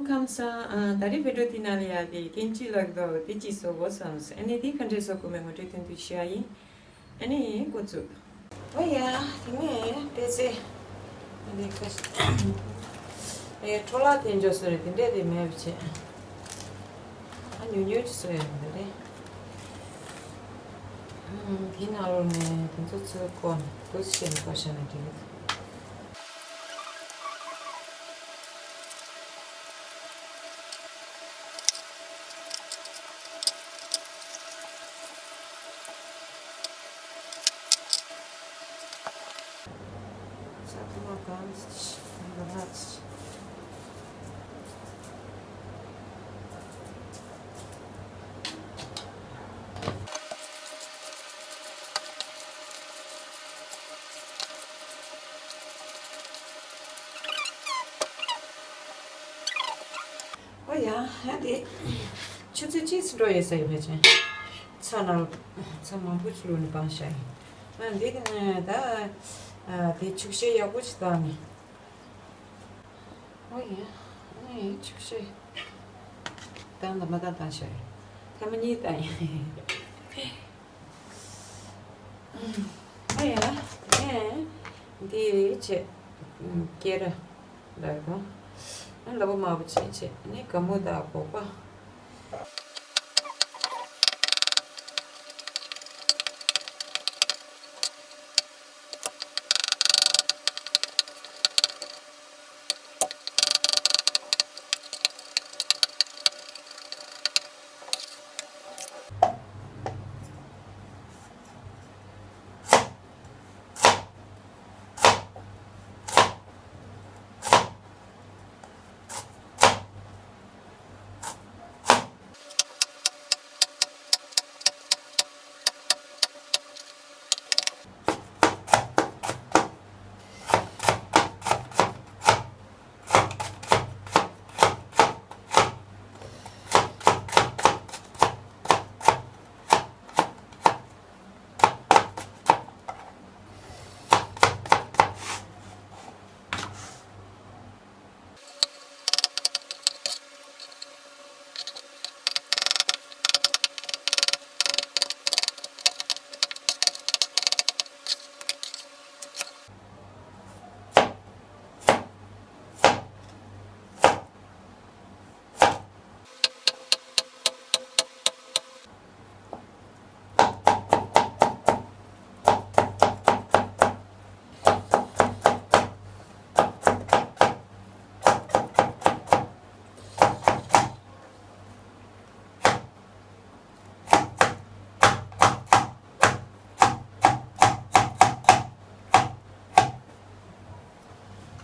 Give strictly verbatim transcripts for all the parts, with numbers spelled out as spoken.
ཁམས་བཟང་། ཨ། ད་རེས་བི་ཌིའོ་དེ་ནང་ལ་ཡ་དེ་སྐྱེ་འཆི་ལག་རྡོག་དེ་གཅིག་བཟོ་དགོས་བསམས། ཨ་ནི་དེ་ག་འདྲས་བཟོ་དགོས་མིན་ངོ་སྤྲོད་ཐུང་ཐུང་ཞུ་ཡ་ཡིན། ཨ་ནི་འགོ་བཙུགས། ཨོ་ཡ། དེ་ནས་པད་ཚལ། ཨ་ནི་ཁ་ཤས། ཨེ། འཕྲོ་བརླག་དེ་འཇོག་སྲོལ་རེད། དེ་འདྲས་དེ་མེད་པ་བྱས། ཨ། ཉུང་ཉུང་ཅིག་བཟོ་ཡ་ཡིན་པ་རེད། ཨ། དེའི་ནང་ལོགས་ནས་དེ་ཚོ་ཚུར་བཀོག་ནས་འདུག་སེ་བྱས་ནས་བཀོག་བཞག་ན་འགྲིག་གི་འདུག་ས་ཐོག་མ་གང་ཚ་ལ་ཚ། ཨོ་ཡ། ཡ་དེ་ཆུ་ཚོད་གཅིག་ཙམ་འགྲོ་ཡོད་ས་ཡོད་ཕལ་ཆེར། ཚྭ་ནང་ཚྭ་མང་པོ་ཅིག་བླུགས་ནས་སྦངས་བཞག་ཡིན། ཨ། འདི་ད། ཨ། དེ་ཆུ་བཤལ་ཡག་པོ་ཅིག་བཏང་ནས། ཨོ་ཡ། ཨེ། ཆུ་བཤལ་བཏང་དང་མ་བཏང་བཏང་བཞག་ཡིན། ཐེངས་མ་གཉིས་བཏང་ཡིན། ཨོ་ཡ། དེ་ནས་འདི་བྱས། སྐེ་རགས་ལ་དང་། ཨ། ལ་ཕུག་དམར་པོ་ཅིག་བྱས། ཨ་ནི་སྒ་སྨུག་དང་སྒོག་པ།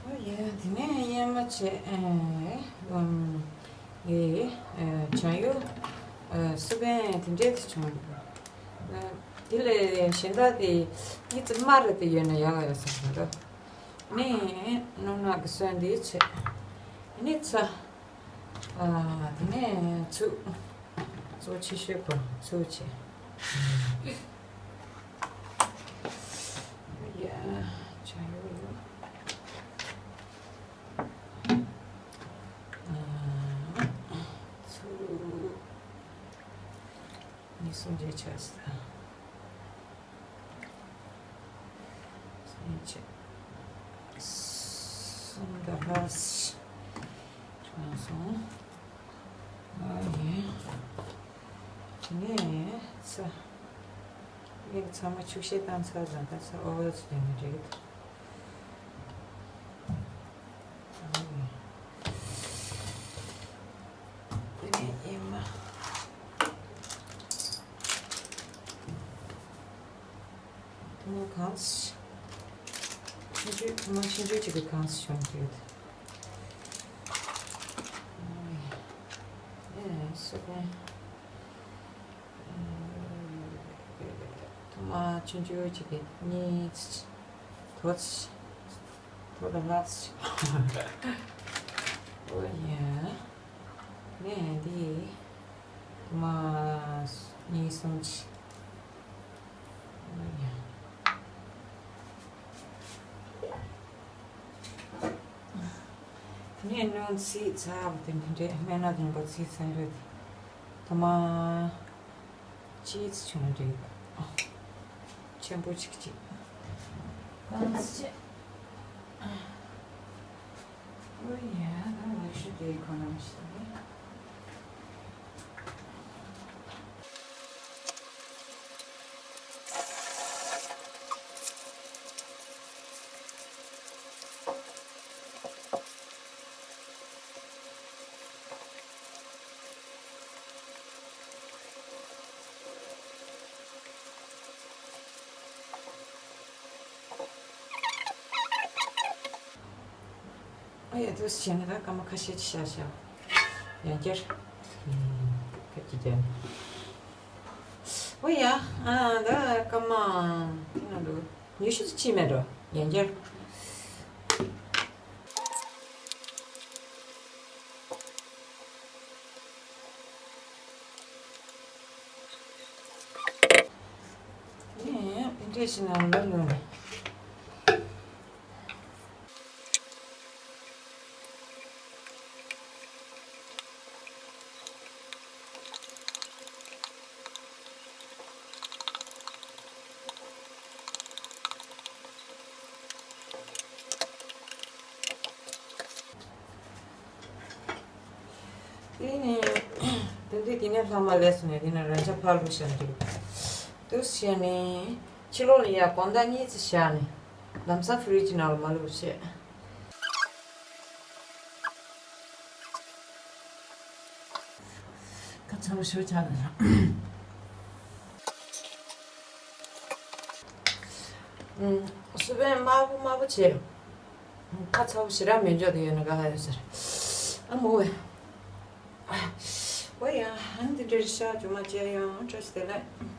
ཨོ་ཡ། དེ་ནས་གཡེར་མ་བྱས། ཨེ། ཨམ། ཨེ། ཨེ། བྱང་ཡུ། ཨེ། སི་པན་དེ་འདྲས་དེ་བྱུང་། ཨེ། དེ་ལས་གཞན་དག་དེ་གཉིས་ཙམ་དམར་རེ་དེ་ཡོད་ན་ཡག་ཡོད་བསམ་གྱི་འདུག་ནས་སྣུམ་ནག་གི་སོན་དེ་བྱས། ནས་ཚྭ། ཨ། དེ་ནས་ཚུ། གཙོ་ཆེ་ཤོས་ཁོ་ཚུ་བྱས། ཡ། བྱང་ཡུ་ཡོད། ཨ། ཚུ། ནས་སུམ་བརྒྱ་ཆགས་སོང་། སུམ་བརྒྱ། སུམ་དང་ལྷག་བྱུང་སོང་། ཨ་ནི། དེ་ནས་ཚྭ། ངས་ཚང་མ་ཆུ་བཤལ་བཏང་ཚར་ཙང་། ད་ཚྭ་ཨོ་ཙི་དེ་ནས་རེད། ཨ་ནི། དེ་ནས་གཡེར་མ། ཐུར་མ་གང་། ཆུང་ཆུང་། ཐུར་མ་ཆུང་ཆུང་ཅིག་གི་གང་བྱུང་གི་ཡོད། ཨེ། སི་པན། ཐུར་མ་ཆུང་ཆུང་ཅིག་གི་གཉིས། དོ། དོ་ལ་ལགས། ཨོ་ཡ། ནས་འདི་ཐུར་མ་གཉིས་གསུམ་ཅིག་དེ་ ངས་སྣུམ་བཙིར་ཚར་བ་དེ་འདི་འདྲས་སྨན་སྣ་རིང་པོ་བཙིར་ཚར་རེད། ད་མ་ཅིས་བྱུང་འདྲ་ཡོད། ཆེན་པོ་ཅིག་ཅིག་ཨོ་ཡ། ད་ལག་ཤུ་དེ་ཁོ་ན་མི་ཤེས་ནི། ཨ་ཡ། དུས་བྱས་ན་ད་སྐར་མ་ཁ་ཤས་ཅིག་བཞག་བཞག་ཡང་བསྐྱར། ཁ་ཅིག་བསྐྱར། ཨོ་ཡ། ཨ་ད་སྐར་མ་དེ་ན་འགྲོ། ཉི་ཤུ་ཙམ་ཕྱིན་མེད་འགྲོ། ཡང་བསྐྱར། ཨེ། འདི་འདྲས་ཞིག་ནང་ལ་ལོན། དེ་ནས་དེ་དུས་དེ་ནས་ལྷག་མ་ལས་སོང་ནས་དེ་ནས་རང་ཅག་ཕར་ལུགས་བཞག་འདུག་དུས་བྱས་ནས་ཕྱི་ལོགས་ལ་ཡ་དགོང་དག་གཉིས་ཙམ་བཞག་ནས་ལམ་སང་ཕི་རིཇ་ནང་ལ་མ་བླུགས་བྱས། ཁ་ཚ་པོ་ཞེ་པོ་ཆགས་འདུག་ཨུམ། སུ་བན་དམར་པོ་དམར་པོ་བྱས། ཁ་ཚ་པོ་ཞེ་དྲག་མི་འཇོག་དེ་ཡོད་ན་དགའ་ཧ་ཡོད་ཟེར། ཨ་མོ་བས། ཨོ་ཡ། ཨ་ནི་དེ་འདྲའི་ཤ་རྒྱུ་མ་བྱས་ཡང་བཀྲ་ཤིས་བདེ་ལེགས།